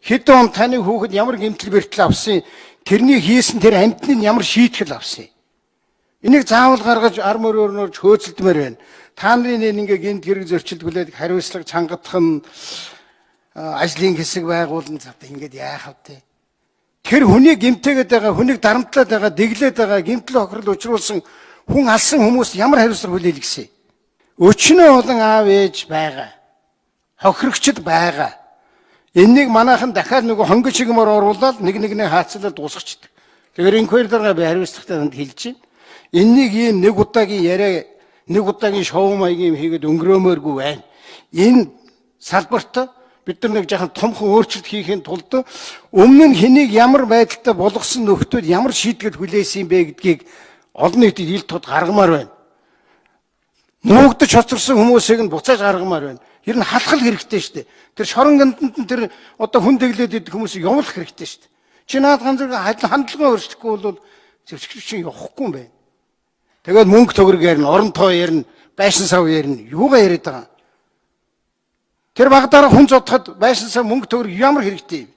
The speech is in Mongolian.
Хэдэн он таны хүүхэд ямар гэмтэл бэртэл авсан, тэрний хийсэн тэр амьтны нь ямар шийтгэл авсан. Энийг заавал гаргаж ар мөрөөрнөөр хөөцөлдмөр байна. Та нарын энэ ингээ гинт хэрэг зөрчилд хүлээд хариуцлага чангатах нь ажлын хэсэг байгуулна завт ингээд яах вэ? Тэр хүний гэмтээгээд байгаа, хүнийг дарамтлаад байгаа, дэглээд байгаа, гэмтэл хохирол учруулсан хүн алсан хүмүүс ямар хариуцлага хүлээлгэсэн? Өчнөө олон аав ээж байгаа. Хохирогчд байгаа. Эннийг манайхан дахиад нөгөө хонго чигмээр оруулаад нэг нэгнээ хаацлаад дуусгачихдаг. Тэгэхээр инквайр дарга би хариуцлагатай танд хэлж байна. Эннийг ийм нэг удаагийн яриа, нэг удаагийн шоу маягийн юм хийгээд өнгөрөөмөөргүй байна. Энэ салбарт бид нар нэг жаахан томхон өөрчлөлт хийхин тулд өмнө нь хэнийг ямар байдалтай болгосон нөхдүүд ямар шийтгэл хүлээсэн юм бэ гэдгийг олон нийтэд ил тод гаргамаар байна. Нуугдаж хоцорсон хүмүүсийг нь буцааж гаргамаар байна. Ер нь халахал хэрэгтэй шүү дээ. Тэр шорон гэндэнд нь тэр одоо хүн дэглээд идэх хүмүүсийг явуулах хэрэгтэй шүү дээ. Чи наад ганц хандлагаа өөрчлөхгүй бол зэвсэгч чинь явахгүй юм байна. Тэгээд мөнгө төгрөг ярина, орон тоо ярина, байшин сав ярина. Юугаа яриад байгаа юм? Тэр багадаараа хүн зодоход байшин сав мөнгө төгрөг ямар хэрэгтэй юм?